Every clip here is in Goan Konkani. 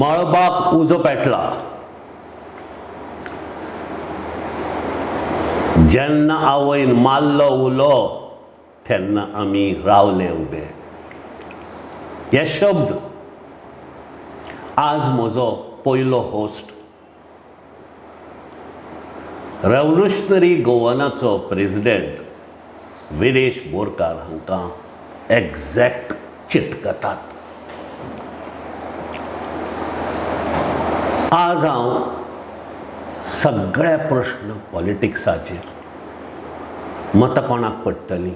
मळबाक उजो पेटला जेन्ना आवयन मारलो उलो तेन्ना आमी रावले उबे. हे शब्द आज म्हजो पयलो host revolutionary गोवनाचो president Viresh Borkar हांकां एग्जॅक्ट चिटकतात. आज हांव सगळे प्रश्न पॉलिटिक्साचेर, मतां कोणाक पडटलीं,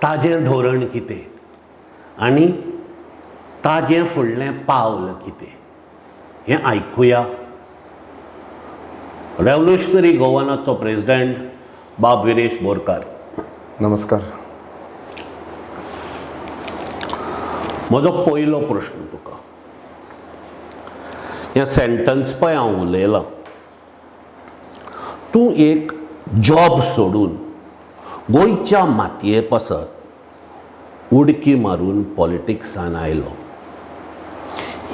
ताजें धोरण कितें आनी ताजें फुडलें पावल कितें हें आयकुया. रेवोल्युशनरी गोवनाचो प्रेजिडेंट बाब विरेश बोरकार, नमस्कार. म्हजो पयलो प्रश्न तुका, हें सेंटन्स पळय हांव उलयलां, तूं एक जॉब सोडून गोंयच्या मातये पासत उडकी मारून पॉलिटिक्सान आयलो,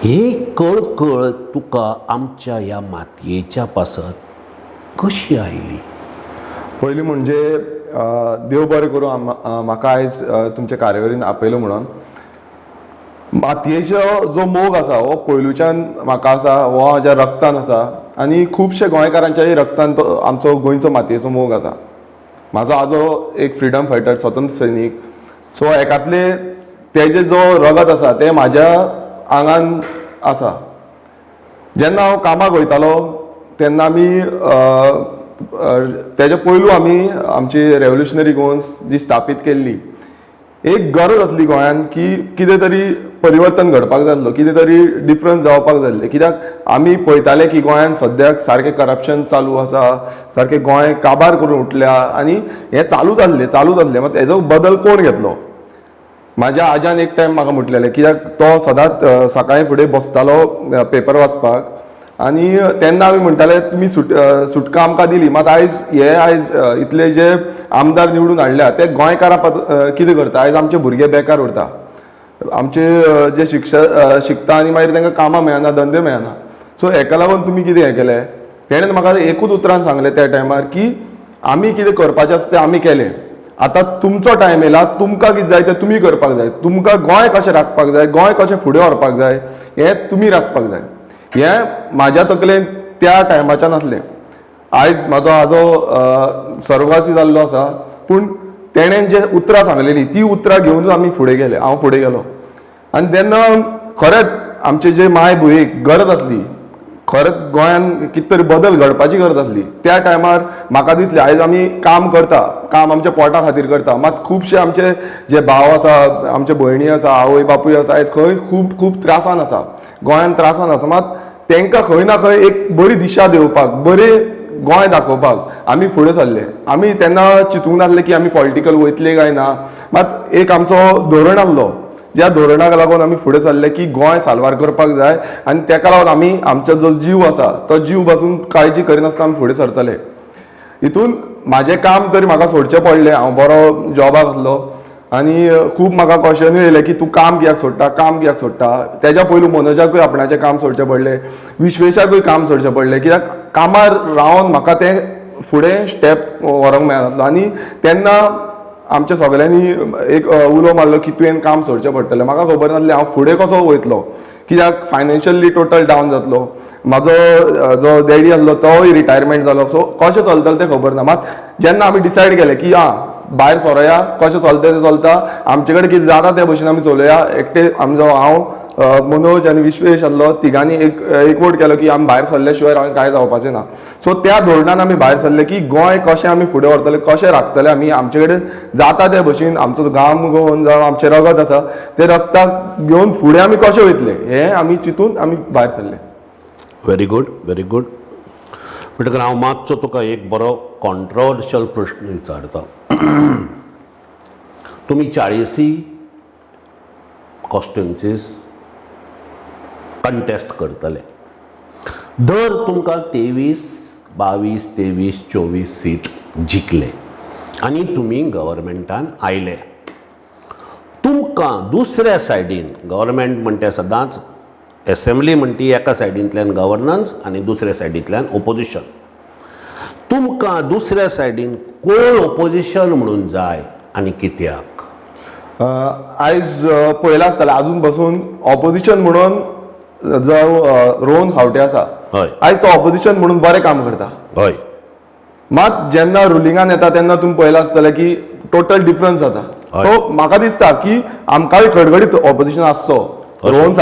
ही कळकळ तुका आमच्या ह्या मातयेच्या पासत कशी आयली? पयलीं म्हणजे देव बरें करूं म्हाका आयज तुमच्या कार्यावळीन आपयलो म्हणून. मातयेचो जो मोग आसा हो पयलुच्यान म्हाका आसा, हो म्हाज्या रक्तान आसा आनी खुबशे गोंयकारांच्याय रक्तान तो आमचो गोंयचो मातयेचो मोग आसा. म्हाजो आजो एक फ्रिडम फायटर, स्वतंत्र सैनीक, सो एकातले तेजे जो रगत आसा तें म्हाज्या आंगान आसा. जेन्ना हांव कामाक वयतालो तेन्ना आमी तेजे पयलू आमी आमची रेवोल्युशनरी गोवन्स जी स्थापीत केल्ली, एक गरज आसली गोंयांत की कितें तरी परिवर्तन घडपाक जाय आसलो, कितें तरी डिफरन्स जावपाक जाय आसलें. कित्याक आमी पळयताले की गोंयांत सद्याक सारकें करप्शन चालू आसा, सारकें गोंय काबार करून उठल्या आनी हें चालूच आसलें चालूच आसलें. मात हेजो बदल कोण घेतलो? म्हाज्या आज्यान एक टायम म्हाका म्हटलेलें, कित्याक तो सदांच सकाळीं फुडें बसतालो पेपर वाचपाक आनी तेन्ना आमी म्हणटाले तुमी सुटका आमकां दिली, मात आयज हे आयज इतले जे आमदार निवडून हाडल्या ते गोंयकारां कितें करता? आयज आमचे भुरगे बेकार उरता, आमचे जे शिकता आनी मागीर तांकां कामां मेळना, धंदे मेळना. सो हेका लागून तुमी कितें हें केलें? तेणें म्हाका एकूच उतरान सांगलें त्या टायमार की आमी कितें करपाचें आसा तें आमी केलें, आतां तुमचो टायम येयला, तुमकां कितें जाय तें तुमी करपाक जाय, तुमकां गोंय कशें राखपाक जाय, गोंय कशें फुडें व्हरपाक जाय हें तुमी राखपाक जाय. हें म्हाज्या तकलेन त्या टायमाच्यान आसलें. आयज म्हाजो आजो सर्ववासी जाल्लो आसा, पूण तेणें जे उतरां सांगलेलीं ती उतरां घेवनूच आमी फुडें गेले, हांव फुडें गेलो. आनी तेन्ना खरेंच आमचे जे मायभुंयेक गरज आसली, खरेंच गोंयान कितें तरी बदल घडपाची गरज आसली. त्या टायमार म्हाका दिसलें आयज आमी काम करता, काम आमच्या पोटा खातीर करता, मात खुबशे आमचे जे भाव आसा, आमचे भयणी आसा, आवय बापूय आसा, आयज खंय खूब खूब त्रासान आसा, गोंयान त्रासान आसा, मात तांकां खंय ना खंय एक बरी दिशा दिवपाक, बरें गोंय दाखोवपाक आमी फुडें सरले. आमी तेन्ना चिंतूंक नासलें की आमी पॉलिटिकल वयतले काय ना, मात एक आमचो धोरण आसलो, ज्या धोरणाक लागून आमी फुडें सरले की गोंय साल्वार करपाक जाय आनी तेका लागून आमी आमचो जो जीव आसा तो जीव बसून काळजी करिनासतना आमी फुडें सरतले. हितून म्हाजें काम तरी म्हाका सोडचें पडलें, हांव बरो जॉबाक आसलो आनी खूब म्हाका क्वेशनूय येयलें की तूं काम कित्याक सोडटा, काम कित्याक सोडटा. तेज्या पयलू मनोजाकूय आपणाचें काम सोडचें पडलें, विश्वेशाकूय काम सोडचें पडलें, कित्याक कामार रावन म्हाका तें फुडें स्टेप व्हरूंक मेळनासलो. आनी तेन्ना आमच्या सगल्यांनी एक उलो मारलो की तुवें काम सोडचें पडटलें. म्हाका खबर नासलें हांव फुडें कसो वयतलो, कित्याक फायनान्शियली टोटल डावन जातलो. म्हाजो जो डॅडी आसलो तोय रिटायरमेंट जालो, सो कशें चलतलें तें खबर ना. मात जेन्ना आमी डिसायड केलें की आं भायर सरोया, कशें चलता तें चलता, आमचे कडेन कितें जाता ते भशेन आमी चलोया. एकटे आमचो हांव मनोज आनी विश्वेश आसलो, तिगांनी एक एकवट केलो की आमी भायर सरले शिवाय कांय जावपाचें ना. सो त्या धोरणान आमी भायर सरले की गोंय कशें आमी फुडें व्हरतले, कशें राखतले, आमी आमचे कडेन जाता ते भशेन आमचो गांव घेवन जावं आमचें रगत आसा तें रगताक घेवन फुडें आमी कशें वयतले हें आमी चिंतून आमी भायर सरले. Very good, very good. म्हणटकर हांव मातसो तुका एक बरो कॉन्ट्रोवर्शियल प्रश्न विचारता. तुमी 40 कॉन्स्टिट्युएन्सीज कंटेस्ट करतले, दर तुमकां 23 22 23 24 सीट जिखले आनी तुमी गव्हर्मेंटान आयले, तुमकां दुसऱ्या सायडीन गव्हर्मेंट म्हणटा सदांच एसेंब्ली म्हणटी एका सायडींतल्यान गव्हर्नन्स आनी दुसऱ्या सायडींतल्यान ओपोजिशन. तुमकां दुसऱ्या सायडीन कोण ओपोजिशन म्हणून जाय आनी कित्याक? आयज पळयलां आसतलें, अजून बसून ऑपोजिशन म्हणून जो रोहन खावटे आसा, आयज तो ऑपोजिशन म्हणून बरें काम करता. मात जेन्ना रुलिंगान येता तेन्ना तुमी पळयलां आसतलें की टोटल डिफरन्स जाता. सो म्हाका दिसता की आमकांय खडखडीत ऑपोजिशन आसचो. रोहन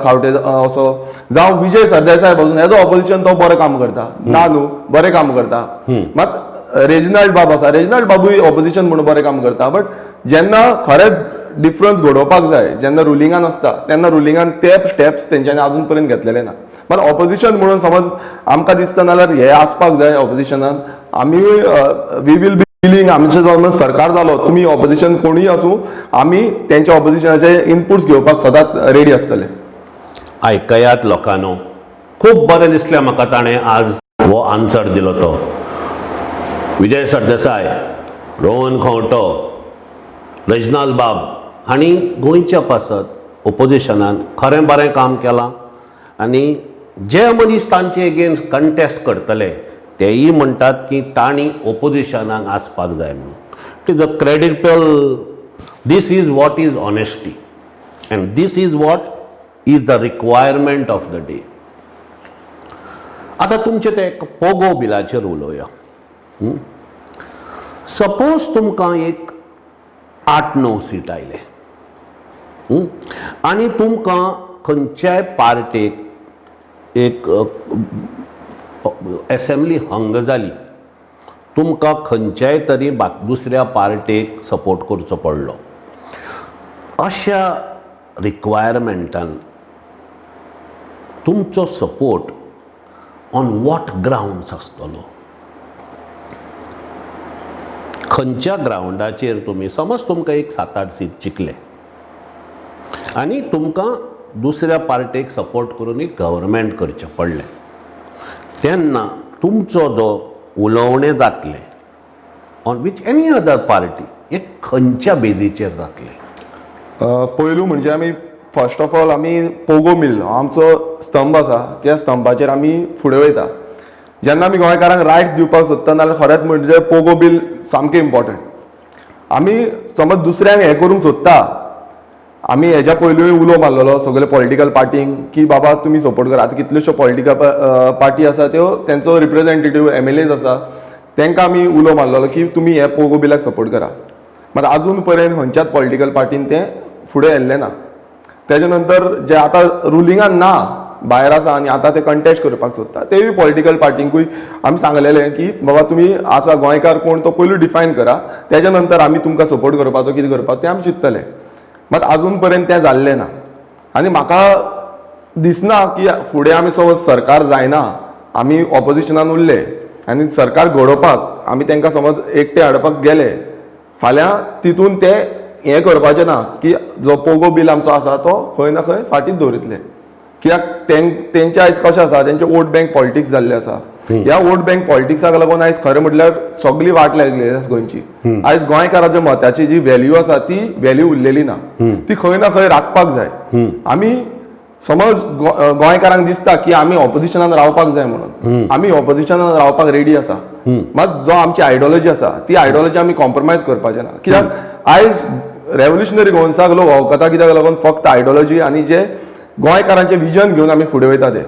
खावटे असो जावं विजय सरदेसाय पासून एज अ ऑपोजिशन तो बरें काम करता, ना न्हू, बरें काम करता. मात रेजिनाल्ड बाब आसा, रेजिनाल्ड बाबूय ऑपोजिशन म्हणून बरें काम करता, बट जेन्ना खरेंच डिफरन्स घडोवपाक जाय, जेन्ना रुलिंगान आसता तेन्ना रुलिंगान ते स्टेप्स तेंच्यांनी अजून पर्यंत घेतलेले ना. मात ऑपोजिशन म्हणून समज आमकां दिसता नाल्यार हे आसपाक जाय ऑपोजिशनान. आमी we will be willing, आमचें समज सरकार जालो, तुमी ऑपोजिशन कोणूय आसूं, आमी तेंच्या ऑपोजिशनाचे इनपुट्स घेवपाक सदांच रेडी आसतले. आयकयात लोकांनो, खूब बरें दिसलें म्हाका ताणें आज हो आन्सर दिलो तो. विजय सरदेसाय, रोहन खंवटो, रेजनाल बाब हांणी गोंयच्या पासत ओपोजिशनान खरें बरें काम केलां आनी जे मनीस तांचे एगेन्स्ट कंटेस्ट करतले तेयी म्हणटात की तांणी ओपोजिशनाक आसपाक जाय म्हणून. It is a creditable. This is what is honesty and this is what is the requirement of the day. आतां तुमचें ते एक पोगो बिलाचेर उलोवया. सपोज तुमकां एक आठ णव सीट आयले आनी तुमकां खंयच्याय पार्टेक एक एसेंब्ली हंग जाली, तुमकां खंयच्याय तरी दुसऱ्या पार्टेक सपोर्ट करचो पडलो, अशा रिक्वायरमेंटान तुमचो सपोर्ट ऑन what grounds आसतलो? खंयच्या ग्रावंडाचेर तुमी, समज तुमकां एक सात आठ सीट जिखले आनी तुमकां दुसऱ्या पार्टेक सपोर्ट करून एक गव्हर्मेंट करचें पडलें, तेन्ना तुमचो जो उलोवणें जातलें on with any other party, हे खंयच्या बेजीचेर जातलें? पयलू म्हणजे आमी फर्स्ट ऑफ ऑल आमी पोगो बील हो आमचो स्तंभ आसा, त्या स्तंभाचेर आमी फुडें वयता. जेन्ना आमी गोंयकारांक रायट्स दिवपाक सोदता नाल्यार खरेंच म्हणजे पोगो बील सामकें इम्पॉर्टंट. आमी समज दुसऱ्यांक हें करूंक सोदता, आमी हेज्या पयलूय उलो मारलेलो सगळे पॉलिटिकल पार्टींक की बाबा तुमी सपोर्ट करा. आतां कितल्योश्यो पॉलिटिकल पार्टी आसा, त्यो तेंचो रिप्रेझेंटेटीव एमएलएज आसा, तांकां आमी उलो मारलेलो की तुमी हे पोगो बिलाक सपोर्ट करा. मात अजून पर्यंत खंयच्याच पॉलिटिकल पार्टीन तें फुडें येयल्लें ना. तेच्या नंतर जे आतां रुलिंगान ना, भायर आसा आनी आतां ते कंटेस्ट करपाक सोदता, तेय पॉलिटिकल पार्टींकूय आमी सांगलेलें की बाबा तुमी आसा गोंयकार कोण तो पयलू डिफायन करा, तेच्या नंतर आमी तुमकां सपोर्ट करपाचो, कितें करपाचो तें आमी चिंततले. मात अजून पर्यंत तें जाल्लें ना आनी म्हाका दिसना की फुडें आमी समज सरकार जायना, आमी ऑपोजिशनान उरले आनी सरकार घडोवपाक आमी तांकां समज एकटे हाडपाक गेले, फाल्यां तितून ते हें करपाचें ना की जो पोगो बील आमचो आसा तो खंय ना खंय फाटीत दवरितले. कित्याक तेंचे आयज कशें आसा, तेंचे वोट बँक पॉलिटिक्स जाल्ले आसा. ह्या वोट बँक पॉलिटिक्साक लागून आयज खरें म्हटल्यार सगळी वाट लागलेली आसा गोंयची. आयज गोंयकाराच्या मताची जी व्हॅल्यू आसा ती व्हॅल्यू उरलेली ना. ती खंय ना खंय राखपाक जाय. आमी समज गोंयकारांक दिसता की आमी ऑपोजिशनान रावपाक जाय म्हणून, आमी ऑपोजिशनान रावपाक रेडी आसा. मात जो आमची आयडियोलॉजी आसा ती आयडियोलॉजी आमी कॉम्प्रोमायज करपाचे ना. कित्याक आयज रेव्होल्युशनरी गोवन्साक लोक वळखता कित्याक लागून? फक्त आयडियोलॉजी आनी जे गोंयकारांचे विजन घेवन आमी फुडें वयता ते.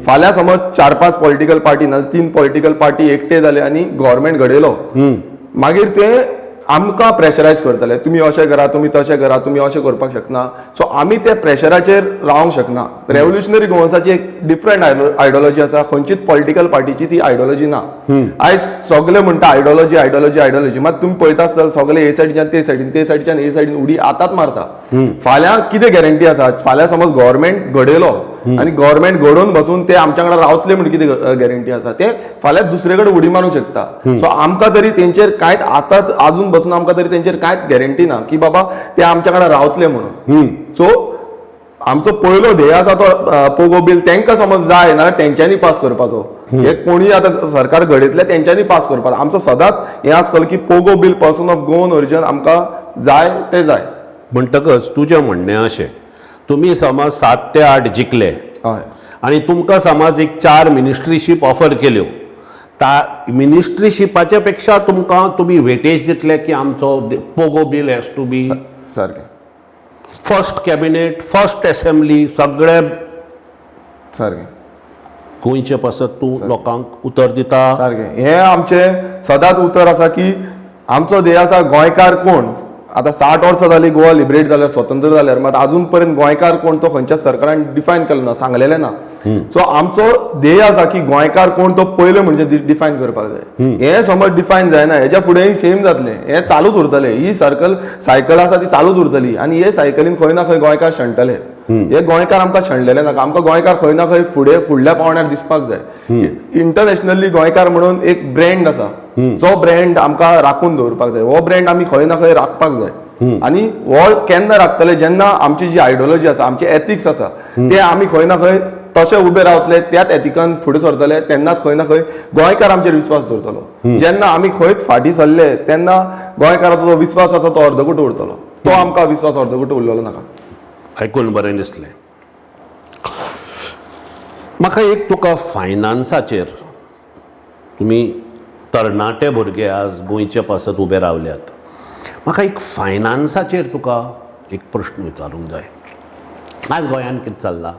फाल्यां समज चार पांच पॉलिटिकल पार्टी ना, तीन पॉलिटिकल पार्टी एकटे जाले आनी गव्हर्मेंट घडयलो, मागीर ते आमकां प्रेशरायज करतले, तुमी अशें करा, तुमी तशें करा, तुमी अशें करपाक शकना. सो आमी ते प्रेशराचेर रावंक शकना. रेव्होल्युशनरी गोवन्साची एक डिफरंट आयडियोलॉजी आसा. खंयचीच पॉलिटिकल पार्टीची ती आयडियोलॉजी ना. आयज सगळे म्हणटा आयडियोलॉजी, आयडियोलॉजी, आयडियोलॉजी. मात तुमी पळयता आसतले सगळे हे सायडीच्यान ते सायडीन, ते सायडीच्यान हे सायडीन उडी आतांच मारता. फाल्यां कितें गॅरंटी आसा? फाल्यां समज गव्हर्मेंट घडयलो आनी गव्हर्मेंट घडोवन बसून ते आमच्या वांगडा रावतले म्हण कितें गॅरंटी आसा? ते फाल्यां दुसरे कडेन उडी मारूंक शकता. सो आमकां तरी तेंचेर कांयच, आतां अजून बसून आमकां तरी तेंचेर कांयच गॅरंटी ना की बाबा ते आमच्या वांगडा रावतले म्हणून. सो आमचो पयलो ध्येय आसा तो पोगो बील तांकां समज जाय नाल्यार तेंच्यांनी पास करपाचो. हे कोणीय आतां सरकार घडयतले तेंच्यांनी पास करपाचो. आमचो सदांच हें आसतलो की POGO bill, person of Goan origin आमकां जाय ते जाय. म्हणटकच तुजें म्हणणें अशें, तुमी समज 7 ते 8 जिखले हय. आनी तुमकां समज एक चार मिनिस्ट्रीशीप ऑफर केल्यो, ता मिनिस्ट्रीशिपाच्या पेक्षा तुमकां तुमी वेटेज दितले की आमचो POGO bill has to be सारकें. फर्स्ट कॅबिनेट, फर्स्ट एसेंब्ली, सगळे. सारकें. गोंयचे पासत तूं लोकांक उतर दिता? सारकें. हें आमचें सदांच उतर आसा की आमचो ध्येय आसा गोंयकार कोण. आतां 60 वर्सां जालीं गोवा लिबरेट जाल्यार, स्वतंत्र जाल्यार, मात अजून पर्यंत गोंयकार कोण तो खंयच्याच सरकारान डिफायन केलो ना, सांगलेलें ना. सो आमचो ध्येय आसा की गोंयकार कोण तो पयले म्हणजे डिफायन करपाक जाय. हें समज डिफायन जायना, हेच्या फुडेंय सेम जातलें, हें चालूच उरतलें. ही सर्कल सायकल आसा ती चालूच उरतली आनी हे सायकलीन खंय ना खंय गोंयकार शेणटले. हे गोंयकार आमकां शेणलेले नाका. आमकां गोंयकार खंय ना खंय फुडें फुडल्या पावंड्यार दिसपाक जाय. इंटरनॅशनली गोंयकार म्हणून एक ब्रँड आसा, जो ब्रँड आमकां राखून दवरपाक जाय. हो ब्रँड आमी खंय ना खंय राखपाक जाय आनी हो केन्ना राखतले? जेन्ना आमची जी आयडियोलॉजी आसा, आमचे एथिक्स आसा, ते आमी खंय ना खंय तशे उबे रावतले, त्याच एथिकान फुडें सरतले, तेन्नाच खंय ना खंय गोंयकार आमचेर विस्वास दवरतलो. जेन्ना आमी खंयच फाटीं सरले, तेन्ना गोंयकाराचो जो विस्वास आसा तो अर्दकुटो उरतलो. तो आमकां विस्वास अर्दकुटो उरलेलो नाका. आयकून बरें दिसलें म्हाका. एक तुका फायनान्साचेर, तुमी तरणाटे भुरगे आज गोंयचे पासत उबे रावल्यात, म्हाका एक फायनान्साचेर तुका एक प्रश्न विचारूंक जाय. आज गोंयांत कितें चल्लां?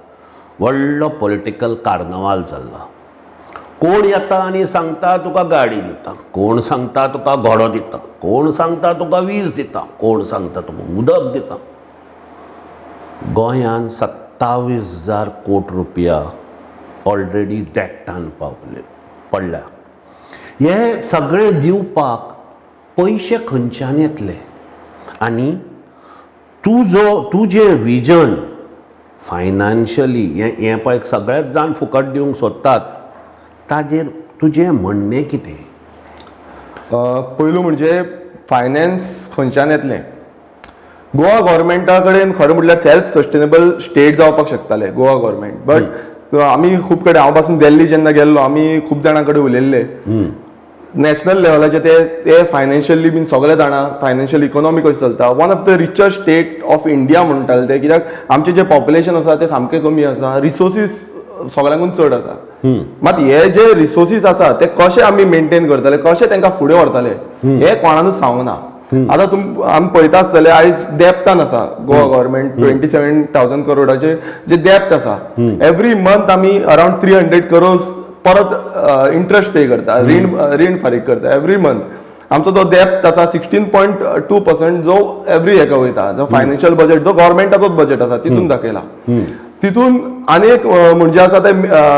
व्हडलो पॉलिटिकल कार्नवाल चल्ला. कोण येता आनी सांगता तुका गाडी दिता, कोण सांगता तुका घोडो दिता, कोण सांगता तुका वीज दिता, कोण सांगता तुका उदक दिता. गोंयान 27,000 कोट रुपया ऑलरेडी डेटान पावले पडल्या. हे सगळे दिवपाक पयशे खंयच्यान येतले? आनी तुजो तुजें विजन फायनान्शियली, हें हें पळय, सगळेच जाण फुकट दिवंक सोदतात, ताजेर तुजें म्हणणें कितें? पयलू म्हणजे फायनान्स खंयच्यान येतलें? गोवा गव्हर्मेंटा कडेन खरें म्हटल्यार सेल्फ सस्टेनेबल स्टेट जावपाक शकताले गोवा गव्हर्मेंट, बट आमी खूब कडेन, हांव पासून दिल्ली जेन्ना गेल्लो, आमी खूब जाणां कडेन उलयल्ले नॅशनल लेवलाचे. ते ते फायनान्शियली बीन सगळे जाणा फायनान्शियल इकॉनॉमी कशी चलता. One of the richest state of India म्हणटाले ते, कित्याक आमचें जें पॉप्युलेशन आसा तें सामकें कमी आसा, रिसोर्सीस सगळ्यांकून चड आसा. मात हे जे रिसोर्सीस आसा ते कशे आमी मेंटेन करतले, कशे तांकां फुडें व्हरतले, हे कोणानूच सांगूना. आतां तुम आमी पळयता आसतले, आयज डेप्टान आसा गोवा गव्हर्मेंट. 27,000 करोडाचे जे डेप्ट आसा, एवरी मंथ आमी अरावंड 300 करोड्स परत इंट्रस्ट पे करता, रीण फारीक करता एवरी मंथ. आमचो जो डेप्ट आसा 16.2% जो एवरी हेका वयता, जो फायनान्शियल बजेट, जो गव्हर्मेंटाचोच बजेट आसा तितून दाखयला. तितून आनी एक म्हणजे आसा ते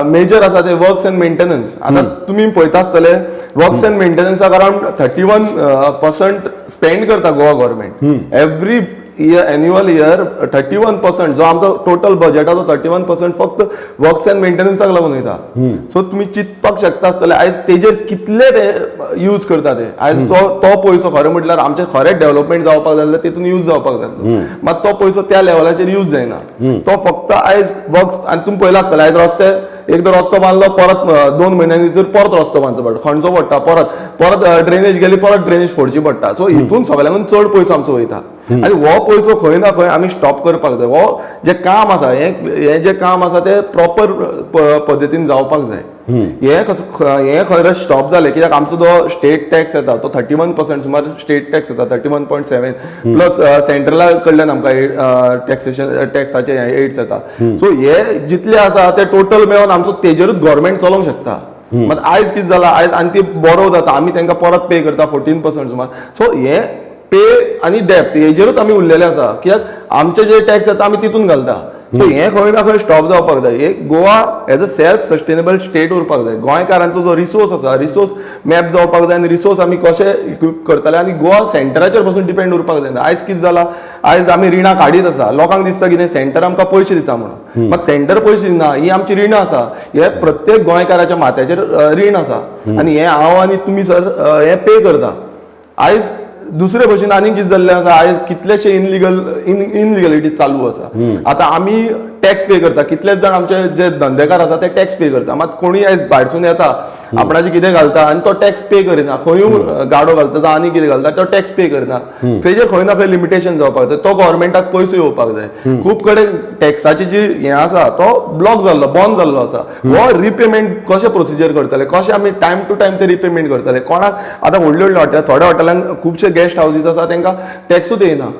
मेजर आसा ते वर्क्स अँड मेंटेनन्स. आतां तुमी पळयता आसतले, वर्क्स अँड मेंटेनन्साक अरावंड 31% स्पेंड करता Goa government every year, annual year. 31% जो आमचो टोटल बजेटाचो 31% फक्त वर्क्स अँड मेंटेनन्साक लागून वयता. सो तुमी चिंतपाक शकता आसतले आयज तेजेर कितले ते यूज करता ते. आयज तो तो पयसो खरें म्हटल्यार आमचें खरें डेव्हलपमेंट जावपाक जाय जाल्यार तितून यूज जावपाक जाय, मात तो पयसो त्या लेवलाचेर यूज जायना. तो फक्त आयज वर्क्स. आनी तुमी पळयला आसतले, आयज रस्ते, एकदां रस्तो बांदलो, परत 2 म्हयन्यांनी भितर परत रस्तो बांदचो पडटा, खणचो पडटा, परत परत ड्रेनेज गेली, परत ड्रेनेज फोडची पडटा. सो हितून सगळ्यांकून चड पयसो आमचो वयता आनी हो पयसो खंय ना खंय आमी स्टॉप करपाक जाय. हो जें काम आसा, हें हें जें काम आसा तें प्रॉपर पद्दतीन जावपाक जाय. हें खरें स्टॉप जालें, कित्याक आमचो जो स्टेट टॅक्स येता तो 31% सुमार स्टेट टॅक्स येता, 31.7, प्लस सेंट्रला कडल्यान आमकां टॅक्सेशन टॅक्साचे एड्स येता. सो हे जितले आसा ते टोटल मेळोन आमचो तेजेरूच गव्हर्मेंट चलोवंक शकता. मात आयज कितें जाला, आयज आनी ती बोरो जाता, आमी तांकां परत पे करता 14% सुमार. सो हे पे आनी डेप्ट हेजेरूच आमी उरलेले आसा, कित्याक आमचे जे टॅक्स येता आमी तितून घालता. सो हें खंय ना खंय स्टॉप जावपाक जाय. एक Goa as a self sustainable state उरपाक जाय. गोंयकारांचो जो रिसोर्स आसा, रिसोर्स मॅप जावपाक जाय आनी रिसोर्स आमी कशे इक्विप करतले आनी गोवा सेंटराचेर पसून डिपेंड उरपाक जायना. आयज कितें जाला, आयज आमी रिणां काडीत आसा. लोकांक दिसता कितें, सेंटर आमकां पयशे दिता म्हणून, मात सेंटर पयशे दिना. ही आमची रिणां आसा. हे प्रत्येक गोंयकाराच्या माथ्याचेर रीण आसा आनी हें हांव आनी तुमी सर हें पे करता. आयज दुसरे भशेन आनीक कितें जाल्लें आसा, आयज कितलेशे इनलिगल इनलिगलिटी चालू आसा. आतां आमी टॅक्स पे करता, कितलेच जाण आमचे जे धंदेकार आसा ते टॅक्स पे करता. मात कोणूय आयज भायरसून येता, आपणाचे कितें घालता आनी तो टॅक्स पे करिना, खंयूय गाडो घालता जावं आनी कितें घालता, तो टॅक्स पे करिना. तेजेर खंय ना खंय लिमिटेशन जावपाक जाय, तो गव्हर्मेंटाक पयसो येवपाक जाय. खूब कडेन टॅक्साची जी हें आसा तो ब्लॉक जाल्लो, बंद जाल्लो आसा. हो रिपेमेंट कशें प्रोसिजर करतले, कशें आमी टायम टू टायम ते रिपेमेंट करतले कोणाक? आतां व्हडले व्हडले हॉटेल, थोड्या हॉटेलांक खुबशे गेस्ट हावजीस आसा, तांकां टॅक्सूच येयना.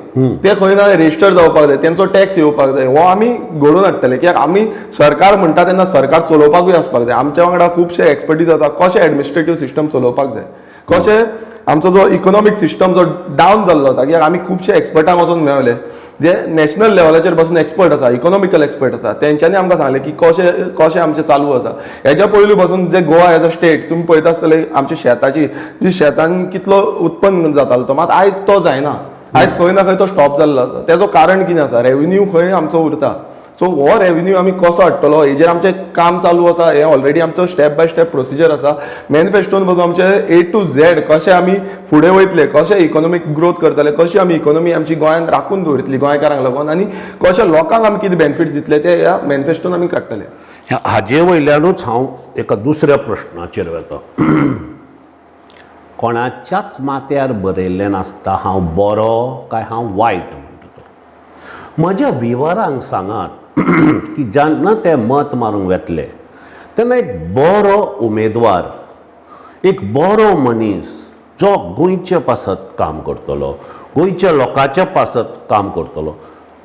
ते खंय ना रेजिस्टर जावपाक जाय, तेंचो टॅक्स येवपाक जाय. हो आमी घडोवन हाडटले, कित्याक आमी सरकार म्हणटा तेन्ना सरकार चलोवपाकूय आसपाक जाय. आमच्या वांगडा खुबशे एक्सपर्टीज आसा, कशें एडमिनिस्ट्रेटीव सिस्टम चलोवपाक जाय, कशें आमचो जो इकॉनॉमीक सिस्टम जो डावन जाल्लो आसा. कित्याक आमी खुबशे एक्सपर्टांक वचून मेवले, जे नॅशनल लेवलाचेर बसून एक्सपर्ट आसा, इकॉनॉमिकल एक्सपर्ट आसा. तेंच्यांनी आमकां सांगलें की कशें कशें आमचें चालू आसा. हेच्या पयलू पासून जे गोवा एज अ स्टेट तुमी पळयता आसतले, आमच्या शेताची जी शेतान कितलो उत्पन्न जातालो तो, मात आयज तो जायना. आयज खंय ना खंय तो स्टॉप जाल्लो आसा. तेजो कारण कितें आसा? रेव्हेन्यू खंय आमचो उरता. सो हो रेव्हेन्यू आमी कसो हाडटलो हेजेर आमचें काम चालू आसा. हें ऑलरेडी आमचो स्टेप बाय स्टेप प्रोसिजर आसा. मॅनिफेस्टोन पासून आमचे ए टू झेड कशें आमी फुडें वयतले, कशें इकॉनॉमीक ग्रोथ करतले, कशी आमी इकॉनॉमी आमची गोंयांत राखून दवरतली गोंयकारांक लागून आनी कशें लोकांक आमी कितें बेनिफिट्स दितले, ते ह्या मॅनिफेस्टोन आमी काडटले. हाजे वयल्यानूच हांव एका दुसऱ्या प्रश्नाचेर वता. कोणाच्याच माथ्यार बरयल्लें नासता हांव बरो काय हांव वायट म्हणटा तो. म्हज्या विवरांक सांगात की जेन्ना ते मत मारूंक वेतले तेन्ना एक बरो उमेदवार, एक बरो मनीस जो गोंयचे पासत काम करतलो, गोंयच्या लोकांच्या पासत काम करतलो,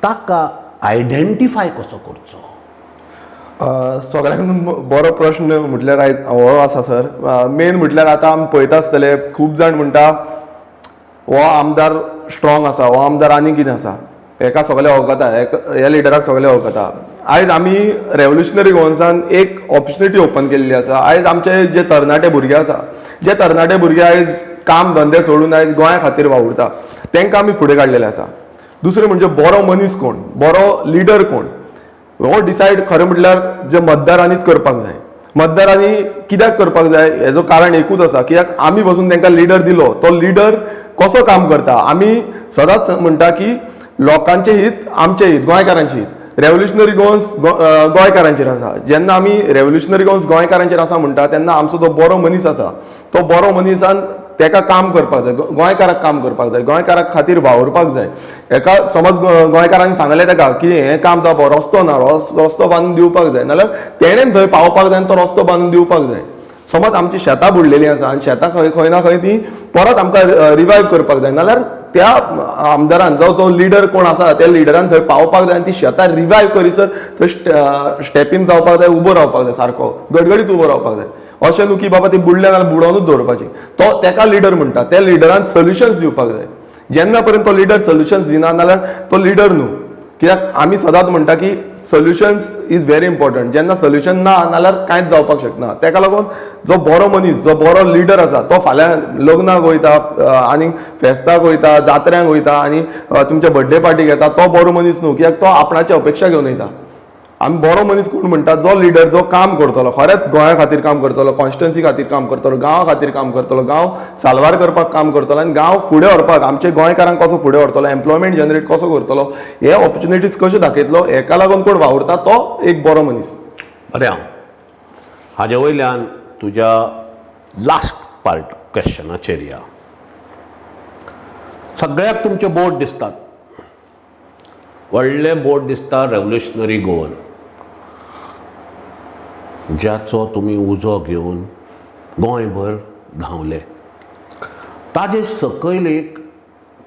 ताका आयडेंटिफाय कसो करचो? सगळ्यांत बरो प्रश्न म्हटल्यार आयज हो आसा सर. मेन म्हटल्यार आतां आमी पळयता आसतले, खूब जाण म्हणटा हो आमदार स्ट्रॉंग आसा, हो आमदार आनी कितें आसा, हेका सगळे वळखता, ह्या लिडराक सगळे वळखता. आयज आमी रेवोल्युशनरी गोवन्सान एक ऑपॉर्च्युनिटी ओपन केल्ली आसा. आयज आमचे जे तरणाटे भुरगे आसा, जे तरणाटे भुरगे आयज काम धंदे सोडून आयज गोंया खातीर वावुरता, तांकां आमी फुडें काडलेले आसा. दुसरें म्हणजे बरो मनीस कोण, बरो लिडर कोण, हो डिसायड खरें म्हटल्यार जे मतदारांनीच करपाक जाय. मतदारांनी कित्याक करपाक जाय, हेजो कारण एकूच आसा, कित्याक आमी बसून तांकां लिडर दिलो, तो लिडर कसो काम करता. आमी सदांच म्हणटा की लोकांचें हित आमचें हित, गोंयकारांचें हित. रेवोल्युशनरी गोवन्स गोंयकारांचेर आसा. जेन्ना आमी रेवोल्युशनरी गोवन्स गोंयकारांचेर आसा म्हणटा, तेन्ना आमचो जो बरो मनीस आसा, तो बरो मनीसान तेका काम करपाक जाय, गोंयकाराक काम करपाक जाय, गोंयकारा खातीर वावुरपाक जाय. हेका समज गोंयकारांनी सांगलें तेका की हें काम जावपाक रस्तो ना, रस्तो बांदून दिवपाक जाय, नाल्यार तेणेन थंय पावपाक जाय आनी तो रस्तो बांदून दिवपाक जाय. समज आमची शेतां बुडलेलीं आसा आनी शेतां खंय खंय ना खंय ती परत आमकां रिवायव करपाक जाय, नाल्यार त्या आमदारान जावं जो लिडर कोण आसा त्या लिडरान थंय पावपाक जाय आनी ती शेतां रिवायव करीसर थंय स्टेपीन जावपाक जाय, उबो रावपाक जाय, सारको गडगडीत उबो रावपाक जाय. अशें न्हू की बाबा ती बुडल्या जाल्यार बुडोवनूच दवरपाची. तो तेका लिडर म्हणटा. त्या लिडरान सोल्युशन्स दिवपाक जाय. जेन्ना पर्यंत तो लिडर सोल्युशन्स दिना, नाल्यार तो लिडर न्हू. कित्याक आमी सदांच म्हणटा की सोल्युशन्स is very important. जेन्ना सोल्युशन ना, नाल्यार कांयच जावपाक शकना. तेका लागून जो बरो मनीस, जो बरो लिडर आसा, तो फाल्यां लग्नाक वयता आनी फेस्ताक वयता, जात्र्यांक वयता आनी तुमच्या बर्थडे पार्टीक येता, तो बरो मनीस न्हू, कित्याक तो आपणाची अपेक्षा घेवन वयता. आमी बरो मनीस कोण म्हणटा? जो लिडर जो काम करतलो, खरेंच गोंया खातीर काम करतलो, कॉन्स्टिट्युन्सी खातीर काम करतलो, गांवा खातीर काम करतलो, गांव साल्वार करपाक काम करतलो आनी गांव फुडें व्हरपाक, आमचे गोंयकारांक कसो फुडें व्हरतलो, एम्प्लॉयमेंट जनरेट कसो करतलो, हे ऑपॉर्च्युनिटीज कश्यो दाखयतलो, हेका लागून कोण वावुरता तो एक बरो मनीस. बरें, हांव हाजे वयल्यान तुज्या लास्ट पार्ट क्वेश्चनाचेर या. सगळ्याक तुमचे बोर्ड दिसतात, व्हडले बोर्ड दिसता रेवोल्युशनरी गोवन, ज्याचो तुमी उजो घेवन गोंयभर धांवले. ताजे सकयल एक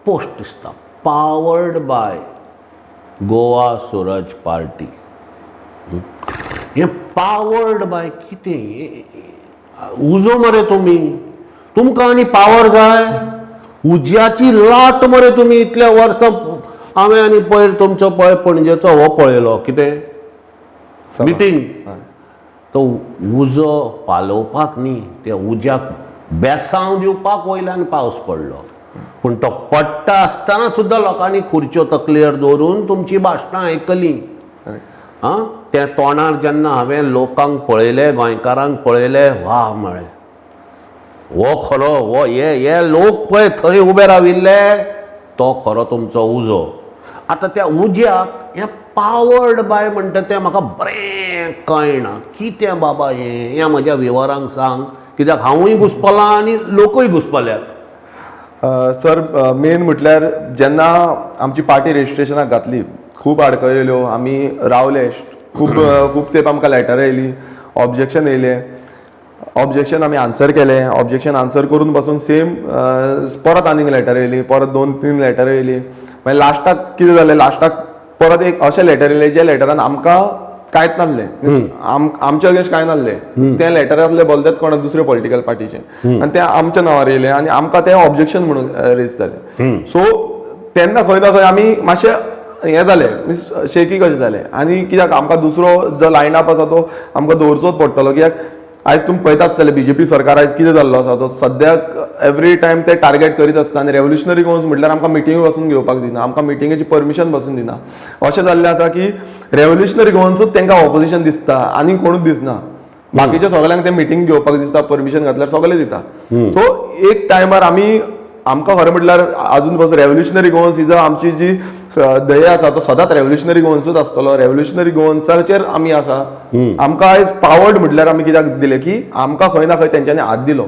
पोस्ट दिसता, powered by Goa Swaraj party. हें पावर्ड बाय कितें? उजो मरे तुमी, तुमकां आनी पावर जाय? उज्याची लाट मरे तुमी. इतल्या वर्सां हांवें आनी पयर तुमचो पळय पणजेचो हो पळयलो, कितें मिटींग, तो उजो पालोवपाक न्ही, त्या उज्याक बेसांव दिवपाक वयल्यान पावस पडलो. पूण तो पडटा आसतना सुद्दां लोकांनी खुर्च्यो तकलेर दवरून तुमची भाशणां आयकलीं. आं, त्या तोंडार जेन्ना हांवें लोकांक पळयले, गोंयकारांक पळयले, वा म्हळें, हो खरो हो हे हे लोक पळय थंय उबे राविल्ले, तो खरो तुमचो उजो. आतां त्या उज्याक हें पावर्ड बाय म्हणटा तें म्हाका बरें कळना कितें बाबा हें, हें म्हज्या विवरांक सांग, कित्याक हांवूय घुसपलां आनी लोकूय घुसपल्यात. सर, मेन म्हटल्यार जेन्ना आमची पार्टी रजिस्ट्रेशनाक घातली, खूब आडखळी येयल्यो, आमी रावले खूब खूब तेंप. आमकां लेटर येयली, ऑब्जेक्शन येयलें, ऑब्जेक्शन आमी आन्सर केलें. ऑब्जेक्शन आन्सर करून पासून सेम परत आनीक लेटर येयली, परत 2-3 लेटर येयली. मागीर लास्टाक कितें जालें, लास्टाक परत एक अशें लेटर येयलें ज्या लेटरान आमकां कांयच नासलें, आमच्या अगेन्स्ट कांय नासलें. तें लेटर आसलें बोलतात कोणा दुसरे पॉलिटिकल पार्टीचें आनी तें आमच्या नांवार येयलें आनी आमकां तें ऑब्जेक्शन म्हणून रेज जालें. सो तेन्ना खंय ना खंय आमी मातशें हें जालें, मिन्स शेकी कशें जालें. आनी कित्याक आमकां दुसरो जो लायन अप आसा तो आमकां दवरचोच पडटलो, कित्याक आयज तुमी पळयता आसतले बीजेपी सरकार आयज कितें जाल्लो आसा तो सद्याक एवरी टायम ते टार्गेट करीत आसता. आनी रेवोल्युशनरी गोवन्स म्हटल्यार आमकां मिटिंगी पासून घेवपाक दिना, आमकां मिटिंगेची परमिशन पासून दिना. अशें जाल्लें आसा की रेवोल्युशनरी गोवन्सूच तांकां ऑपोजिशन दिसता आनी कोणूच दिसना. बाकीच्या सगळ्यांक ते मिटींग घेवपाक दिसता, परमिशन घातल्यार सगळे दिता. सो एक टायमार आमी आमकां खरें म्हटल्यार आजून पासून रेवोल्युशनरी गोवन्स is आमची जी ध्येय आसा तो सदांच रेवोल्युशनरी गोवन्सूच आसतलो. रेवोल्युशनरी गोवन्साचेर आमी आसा. आमकां आयज पावर्ड म्हटल्यार आमी कित्याक दिलें की आमकां खंय ना खंय तेंच्यांनी हात दिलो,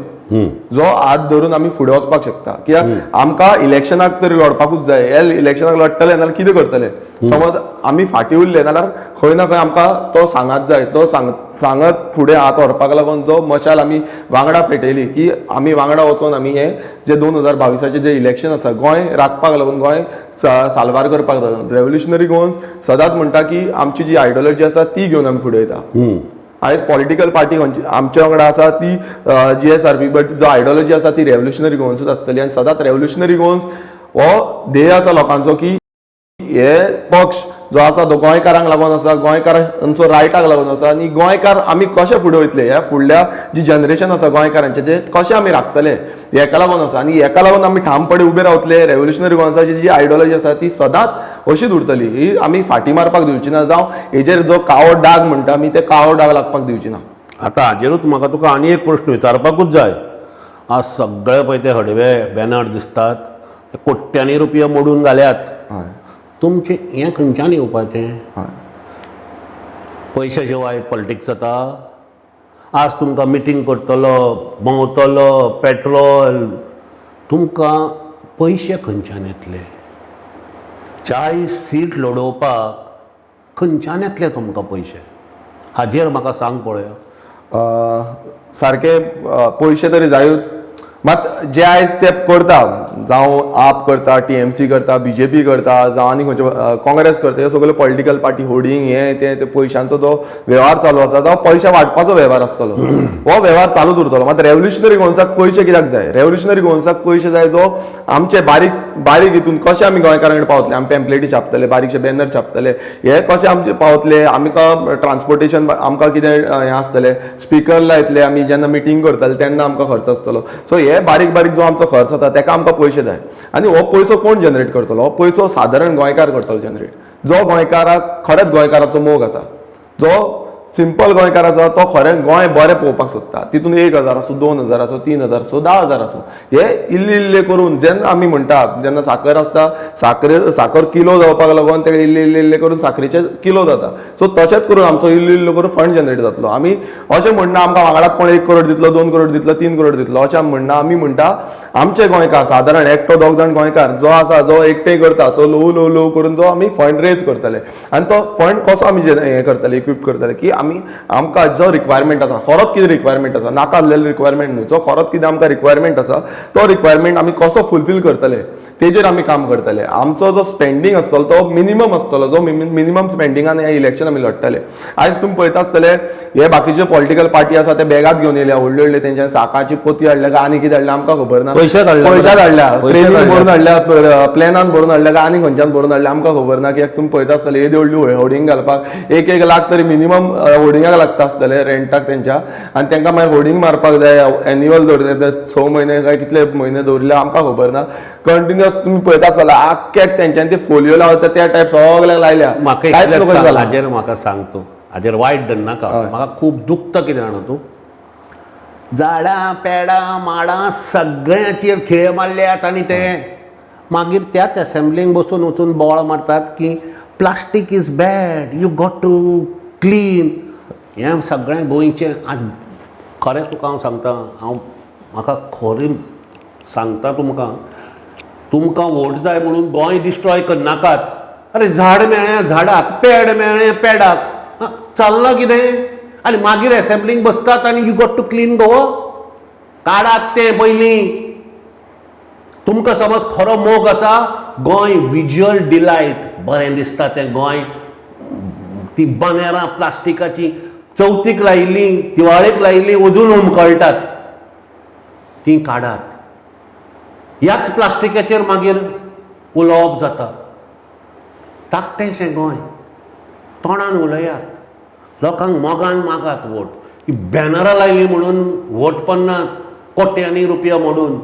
जो हात धरून आमी फुडें वचपाक शकता. कित्याक आमकां इलेक्शनाक तरी लढपाकूच जाय. हे इलेक्शनाक लढटले नाल्यार कितें करतले? समज आमी फाटीं उरले जाल्यार खंय ना खंय आमकां तो सांगात जाय, तो सांगत फुडें हात व्हरपाक लागून जो मशाल आमी वांगडा पेटयली की आमी वांगडा वचोन आमी हे जे 2022 जे इलेक्शन आसा गोंय राखपाक लागून, गोंय साल्वार करपाक लागून रेवोल्युशनरी गोवन्स सदांच म्हणटा की आमची जी आयडियोलॉजी आसा ती घेवन आमी फुडें वयता. आयज पॉलिटिकल पार्टी खंयची आमच्या वांगडा आसा ती जीएसआरपी, बट जो आयडियोलॉजी आसा ती रेवोल्युशनरी गोवन्सूच आसतली. आनी सदांच रेवोल्युशनरी गोवन्स हो ध्येय आसा लोकांचो की हे पक्ष जो आसा तो गोंयकारांक लागून आसा, गोंयकारांचो रायटाक लागून आसा. आनी गोंयकार आमी कशे फुडें वयतले, ह्या फुडल्या जी जनरेशन आसा गोंयकारांचे जे कशे आमी राखतले हेका लागून आसा. आनी हेका लागून आमी ठामपणे उबे रावतले. रेवोल्युशनरी गोवन्साची जी आयडियोलॉजी आसा ती सदांच अशीच उरतली, ही आमी फाटी मारपाक दिवची ना, जावं हेजेर जो काळो डाग म्हणटा आमी ते काळो डाग लागपाक दिवची ना. आतां हाजेरूच म्हाका तुका आनी एक प्रश्न विचारपाकूच जाय. आज सगळे पळय ते हडवे बॅनर दिसतात, ते कोट्यांनी रुपया मोडून घाल्यात. तुमचें हें खंयच्यान येवपाचें? पयशे शिवाय पॉलिटिक्स जाता? आज तुमकां मिटींग करतलो, भोंवतलो, पेट्रोल, तुमकां पयशे खंयच्यान येतले? 40 सीट लडोवपाक खंयच्यान येतले तुमकां पयशे? हाजेर म्हाका सांग पळोवया. सारके पयशे तरी जायूच, मात जे आयज ते करता, जावं आप करता, टीएमसी करता, बीजेपी करता, जावं आनी खंयचे काँग्रेस करता, ह्यो सगळ्यो पॉलिटिकल पार्टी होर्डिंग हे ते ते पयशांचो जो वेव्हार चालू आसा, जावं पयशे वांटपाचो वेव्हार आसतलो, हो वेव्हार चालूच उरतलो. मात रेवोल्युशनरी गोवन्साक पयशे कित्याक जाय? रेवोल्युशनरी गोवन्साक पयशे जाय जो आमचे बारीक बारीक हितून कशे आमी गोंयकारां कडेन पावतले. आमी पेम्पलेटी छापतले, बारीकशे बॅनर छापतले, हे कशे आमचे पावतले? आमकां ट्रान्सपोर्टेशन, आमकां कितें हें आसतलें, स्पिकर लायतले आमी जेन्ना मिटींग करतले तेन्ना आमकां खर्च आसतलो. सो हे बारीक बारीक जो आमचो खर्च जाता तेका आमकां पयशे जाय. आनी हो पयसो कोण जनरेट करतलो? हो पयसो सादारण गोंयकार करतलो जनरेट, जो गोंयकाराक खरेंच गोंयकाराचो मोग आसा, जो सिंपल गोंयकार आसा, तो खरें गोंय बरें पळोवपाक सोदता. तितून 1000 आसूं, 2000 आसूं, 3000 आसूं, 10,000 आसूं, हे इल्ले इल्ले करून जेन्ना आमी म्हणटा, जेन्ना साकर आसता, साखरे साकर किलो जावपाक लागून ते इल्ले इल्ले इल्ले करून साकरीचे किलो जाता. सो तशेंच करून आमचो इल्लो इल्लो करून फंड जनरेट जातलो. आमी अशें म्हणना आमकां वांगडाच कोण 1 करोड दितलो, 2 करोड दितलो, 3 करोड दितलो, अशें आमी म्हणना. आमी म्हणटा आमचे गोंयकार सादारण एकटो दोग जाण गोंयकार जो आसा, जो एकटे करता, सो ल्हवू ल्हवू ल्हवू करून जो आमी फंड रेज करतले. आनी तो फंड कसो आमी हें करतले, इक्वीप करतले की आमी आमकां जो रिक्वायरमेंट आसा, खरोच कितें रिक्वायरमेंट आसा, नाका आसलेलो रिक्वायरमेंट न्हू, जो खरोच कितें आमकां रिक्वायरमेंट आसा तो रिक्वायरमेंट आमी कसो फुलफील करतले तेजेर आमी काम करतले. आमचो जो स्पेंडींग आसतलो तो मिनिमम आसतलो, जो मिनिमम स्पेंडिंगान हें इलेक्शन आमी लढटले. आयज तुमी पळयता आसतले हे बाकीचे पॉलिटिकल पार्टी आसा ते बॅगात घेवन येयल्या व्हडले व्हडले, तेंच्यानी साकाची पोती हाडल्या काय आनी कितें हाडल्या आमकां खबर ना. पयशे हाडल्या. पयशे हाडल्या, पयशे ट्रेनीन हाडल्या. भरून हाडल्या, प्लेनान भरून हाडल्या काय आनी खंयच्यान भरून हाडल्या आमकां खबर ना. कित्याक तुमी पळयता आसतले येदी व्हडली होर्डिंग घालपाक 1-1 लाख तरी मिनिमम होर्डिंगाक लागता आसतले रेंटाक तेंच्या. आनी तेंकां मागीर होर्डिंग मारपाक जाय, एन्युअल दवरले, 6 म्हयने काय कितले म्हयने दवरिल्ले आमकां खबर ना. कंटिन्युअस तुमी पळयता आसतले आख्ख्याक तेंच्यांनी ते फोलियो लावता त्या टायप सगळ्याक लायल्या. म्हाका कांयच इतलेंच नको सांग, जालां. हाजेर म्हाका सांग तूं, हाजेर वायट धरनाका, म्हाका खूब दुखता. कितें जाणा तूं, झाडां पेडां माडां सगळ्यांचेर खिळे मारल्यात आनी ते मागीर त्याच एसेंब्लींक बसून वचून बोवाळ मारतात की Plastic is bad, you got to clean. हें सगळें गोंयचें आज खरें तुका हांव सांगता, हांव म्हाका खरें सांगता तुमकां, तुमकां वोट जाय म्हणून गोंय डिस्ट्रॉय करनाकात. अरे झाड मेळ्ळें झाडाक, पेड मेळ्ळें पेडाक, चल्लां कितें? आनी मागीर एसेंब्लींक बसतात आनी you got to clean Goa. काडात तें पयलीं. तुमकां समज खरो मोग आसा, गोंय विज्युअल डिलायट बरें दिसता तें गोंय, ती बनेरां प्लास्टिकाचीं चवथीक लायिल्लीं, दिवाळेक लायिल्लीं अजून हुमकळटात, तीं काडात. ह्याच प्लास्टिकाचेर मागीर उलोवप जाता. धाकटेंशें गोंय, तोंडान उलयात, लोकांक मोगान मागात वोट. ही बॅनरां लायलीं म्हणून वोट पडनात कोट्यांनी रुपया मोडून.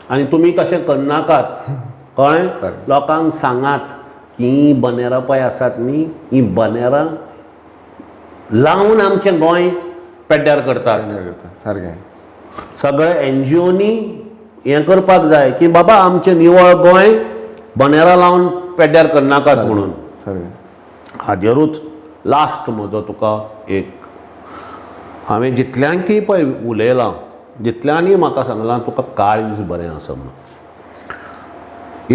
आनी तुमी तशें करनाकात, कळ्ळें? लोकांक सांगात की हीं बनेरां पळय आसात न्ही, हीं बनेरां लावन आमचें गोंय पेड्ड्यार करतात. सारकें. सगळे एनजीओनी हें करपाक जाय की बाबा आमचें निवळ गोंय बनेरां लावन पेड्ड्यार करनाकात म्हणून. सारकें. हाजेरूच लास्ट म्हजो तुका एक, हांवें जितल्यांकय पळय उलयलां, जितल्यांनी म्हाका सांगलां तुका काळीज बरें आसा म्हणून.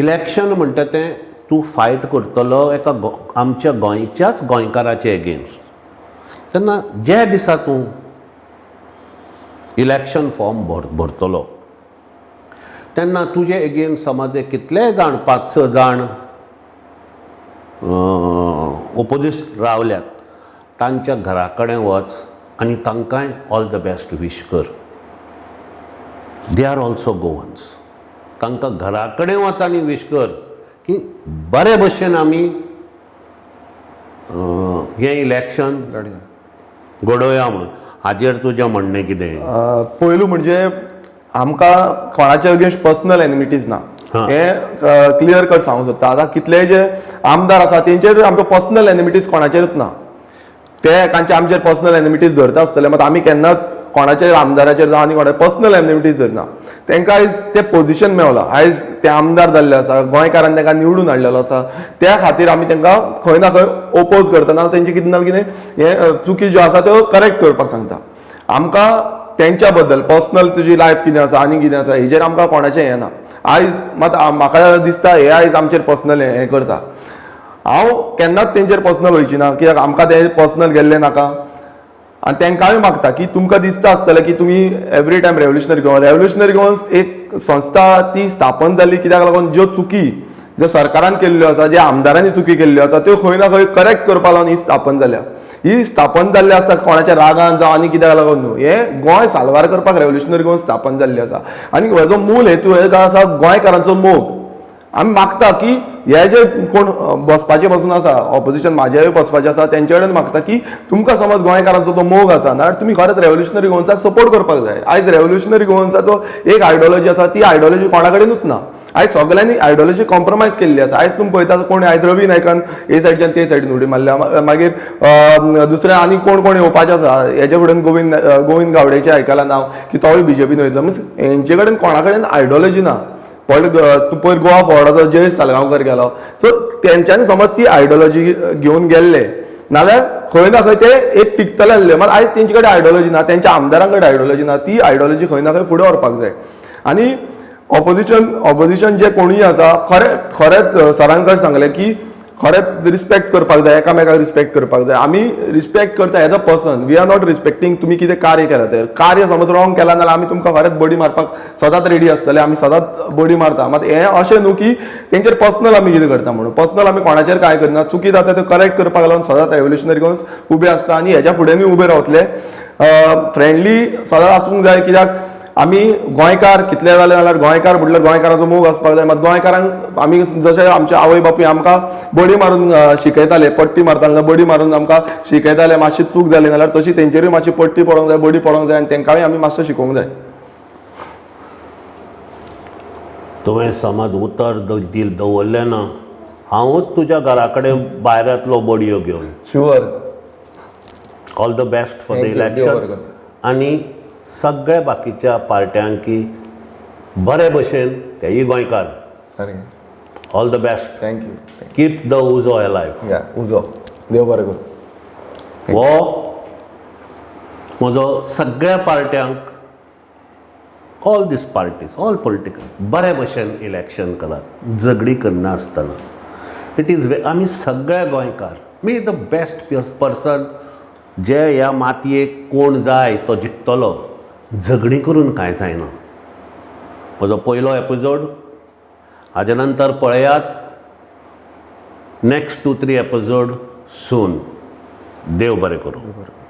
इलेक्शन म्हणटा तें तूं फायट करतलो एका आमच्या गोंयच्याच गोंयकाराचे एगेन्स्ट. तेन्ना ज्या दिसा तूं इलेक्शन फॉर्म भरतलो तेन्ना तुजे एगेन्स्ट समज कितलेय जाण, 5-6 जाण ओपोजीट रावल्यात, तांच्या घरा कडेन वच आनी तांकांय ऑल the best wish कर. They are also Goans. तांकां घरा कडेन वच आनी विश कर की बरे भशेन आमी हें इलेक्शन घडोवया म्हणून. हाजेर तुजें म्हणणें कितें? पयलू म्हणजे आमकां कोणाच्या अगेन्स्ट पर्सनल एनिमिटीज ना, हें क्लियर कट सांगूंक सोदता. आतां कितलेय जे आमदार आसा तेंचेर आमकां पर्सनल एनिमिटीज कोणाचेरूच ना. ते तांचे आमचेर पर्सनल एनिमिटीज धरता आसतले, मात आमी केन्नाच कोणाचेर आमदाराचेर जावं आनी कोणा पर्सनल एनिमिटीज धरना. तांकां आयज तें पोजिशन मेवलां, आयज ते आमदार जाल्ले आसा, गोंयकारान तांकां निवडून हाडलेलो आसा, त्या खातीर आमी तांकां खंय ना खंय ओपोज करता, ना तेंचे कितें ना कितें हें चुकी ज्यो आसा त्यो करेक्ट करपाक सांगता. आमकां तेंच्या बद्दल पर्सनल तुजी लायफ कितें आसा आनी कितें आसा हेजेर आमकां कोणाचें हें ना. आयज मात म्हाका दिसता हे आयज आमचेर पर्सनल हें करता. हांव केन्नाच तेंचेर पर्सनल वयची ना, कित्याक आमकां तें पर्सनल गेल्लें नाका. आनी तांकांय मागता की तुमकां दिसता आसतलें की तुमी every time revolutionary Goa, revolutionary Goans एक संस्था ती स्थापन जाली कित्याक लागून ज्यो चुकी ज्यो सरकारान केल्ल्यो आसा, ज्या आमदारांनी चुकी केल्ल्यो आसा त्यो खंय ना खंय करेक्ट करपा लागून ही स्थापन जाल्या. ही स्थापन जाल्ली आसता कोणाच्या रागान जावं आनी कित्याक लागून न्हू, हें गोंय साल्वार करपाक रेव्होल्युशनरी गोवन स्थापन जाल्ली आसा. आनी हेजो मूल हेतू हे आसा गोंयकारांचो मोग. आमी मागता की हे जे कोण बसपाचे पासून आसा ऑपोजिशन, म्हाजेय बसपाचे आसा, तेंचे कडेन मागता की तुमकां समज गोंयकारांचो तो मोग आसा नाल्यार तुमी खरेंच रेव्होल्युशनरी गोवन्साक सपोर्ट करपाक जाय. आयज रेव्होल्युशनरी गोवन्साचो एक आयडियोलॉजी आसा, ती आयडियोलॉजी कोणा कडेनूच ना. आयज सगळ्यांनी आयडियोलॉजी कॉम्प्रोमायज केल्ली आसा. आयज तुमी पळयता कोण आयज रवी नायकान हे सायडच्यान ते सायडीन उडी मारल्या, मागीर दुसरे आनी कोण कोण येवपाचे आसा हेजे फुडें गोविंद गोविंद गावडेचें आयकलां नांव की तोय बीजेपीन वयतलो. मिन्स हेंचे कडेन कोणा कडेन आयडियोलॉजी ना. पळय तूं पयर गोवा फॉरवर्डाचो जयेश सालगांवकर गेलो, सो तेंच्यांनी समज ती आयडियोलॉजी घेवन गेल्ले नाल्यार खंय ना खंय ते एक टिकतले आसले. मात आयज तेंचे कडेन आयडियोलॉजी ना, तेंच्या आमदारां कडेन आयडियोलॉजी ना, ती आयडियोलॉजी खंय ना खंय फुडें व्हरपाक जाय. आनी ऑपोजिशन जे कोणूय आसा, खरें खरेंच सरान कशें सांगलें की खरेंच रिस्पेक्ट करपाक जाय, एकामेकाक रिस्पेक्ट करपाक जाय. आमी रिस्पेक्ट करता as a person, we are not respecting तुमी कितें कार्य केलां तें. कार्य समज रॉंग केलां जाल्यार आमी तुमकां खरेंच बडी मारपाक सदांच रेडी आसतले, आमी सदांच बडी मारता. मात हें अशें न्हू की तेंचेर पर्सनल आमी कितें करता म्हणून. पर्सनल आमी कोणाचेर कांय करना, चुकी जाता त्यो करेक्ट करपाक लागून सदांच रेव्होल्युशनरी गोवन्स उबे आसता आनी हेज्या फुडेंय उबे रावतले. फ्रेंडली सदांच आसूंक जाय, कित्याक आमी गोंयकार कितले जाले जाल्यार गोंयकार म्हटल्यार गोंयकाराचो मोग आसपाक जाय. मात गोंयकारांक आमी जशे आमचे आवय बापूय आमकां बडी मारून शिकयताले, पट्टी मारताले, बडी मारून आमकां शिकयताले, मातशी चूक जाली जाल्यार तशी तेंचेरूय मातशी पट्टी पडोंक जाय, बडी पडोंक जाय आनी तेंकांय आमी मातशें शिकोवंक जाय. तुवें समज उतर दवरलें ना, हांवूच तुज्या घरा कडेन भायर येतलो बडयो घेवन. Sure. All the best for the elections आनी सगळ्या बाकीच्या पार्ट्यांकी बरे भशेन तेय गोंयकार. All the best. Thank you. Keep the Ujo alive. या, उजो देव बरें करूं. हो म्हजो सगळ्या पार्ट्यांक, all these parties, all political, बरे भशेन इलेक्शन करात, झगडी करनासतना. It is आमी सगळे गोंयकार, मे the best person, जे ह्या मातयेक कोण जाय तो जिखतलो. झगडी करून कांय जायना. म्हजो पयलो एपिसोड. हाजे नंतर पळयात next 2-3 episode soon. देव बरें करूं. बरें.